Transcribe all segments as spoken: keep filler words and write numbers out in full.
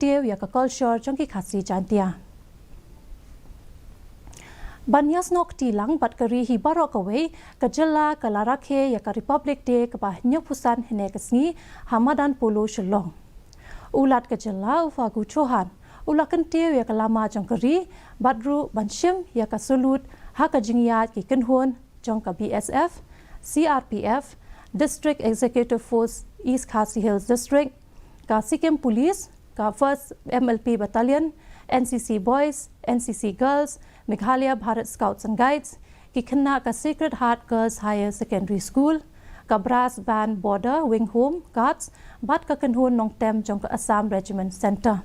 kyntiew ïa ka kolshor jong ki Khasi Jaintia. Ban ïasnoh kti lang bad ka ri hi baroh kawei, ka jylla ka la rakhe ïa ka Republic Day kaba hynñiewphew san hynne ka sngi ha Madan Polo Shillong. U Lat ka jylla u Fagu Chauhan u la kyntiew ïa ka lama jong ka ri bad ruh ban shim ïa ka salute ha ka jingïaid ki kynhun jong ka B S F, C R P F, District Executive Force East Khasi Hills District, ka Sikkim Police, ka First M L P Battalion, N C C Boys, N C C Girls, Meghalaya Bharat Scouts and Guides, ki khynnah ka Sacred Heart Girls Higher Secondary School, ka Brass Band Border Wing Home Guards, bad ka kynhun nongtem jong ka Assam Regiment Centre.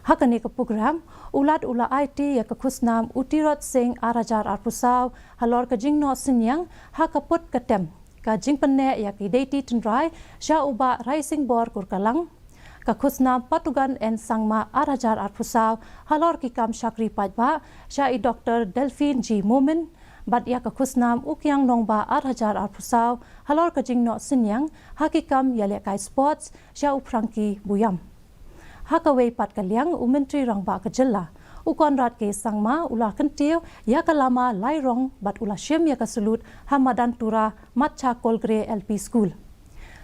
Ha kane ka program, u Lat u la aiti ïa ka khusnam u Tirot Sing ar hajar arphew saw halor ka jingnoh synñiang ha ka put ka tem, ka jingpynneh ïa ki deiti tynrai sha u Bah Raising Bor Kurkalang, ka khusnam Patugan N Sangma ar hajar arphew saw halor ki kam shakri paidbah sha i Doktor Delphine G Momin, bad ïa ka khusnam u Kiang Nongbah ar hajar arphew saw halor ka jingnoh synñiang ha ki kam ïalehkai sports sha u Frankie Buyam. Ha kawei pat ka liang, u Myntri Rangbah ka jylla u Conrad K Sangma u la kyntiew ïa ka lama lai rong bad u la shim ïa ka salute ha Madan Tura Matcha Kolgre L P School.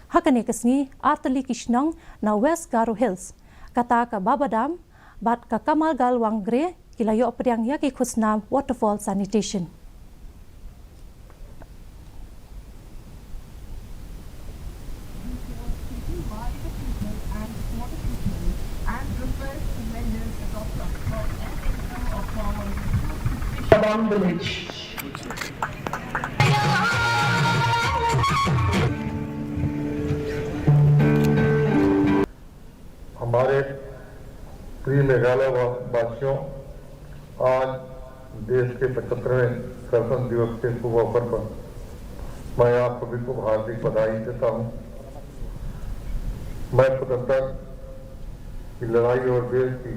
Ha kane ka sngi, artylli ki shnong na West Garo Hills, kata ka Babadam bad ka Kamalgal Wanggre, ki la ïoh pdiang ïa ki khusnam waterfall sanitation. Village. हमारे प्रिय मेघालय वा-, वासियों, आज देश के पचहत्तरवें गणतंत्र दिवस के शुभ अवसर पर मैं आप सभी को हार्दिक बधाई देता हूँ। मैं स्वतंत्रता की लड़ाई और देश की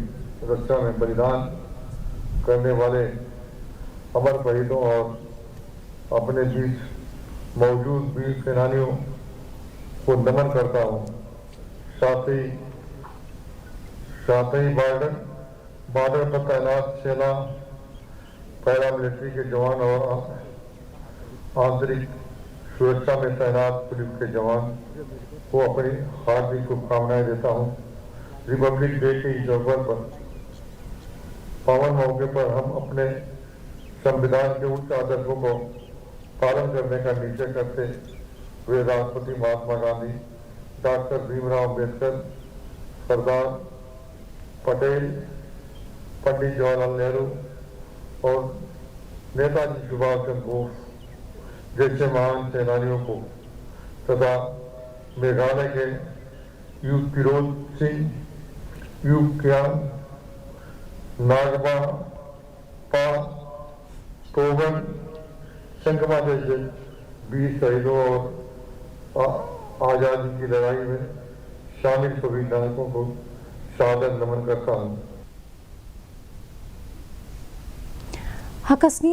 रक्षा में बलिदान करने वाले अमर शहीदों और अपने बीच मौजूद वीर सेनानियों को नमन करता हूँ। साथ ही, साथ ही बॉर्डर, बॉर्डर पर तैनात सेना, पैरामिलिट्री के जवान और आंतरिक सुरक्षा में तैनात पुलिस के जवान को अपनी हार्दिक शुभकामनाएं देता हूँ। रिपब्लिक डे के इस अवसर पर, पावन मौके पर हम अपने संविधान के उच्च आदर्शों को पालन करने का निश्चय करते हुए राष्ट्रपति महात्मा गांधी, डॉक्टर भीमराव अंबेडकर, सरदार पटेल, पंडित जवाहरलाल नेहरू और नेताजी सुभाष चंद्र बोस जैसे महान सेनानियों को तथा मेघालय के यू तिरोत सिंह, यू कियांग, नागबा पा, तोगन, संगमा जैसे वीर शहीदों और आ-, आजादी की लड़ाई में शामिल सभी नायकों को सादर नमन करता हूँ। Ha ka sngi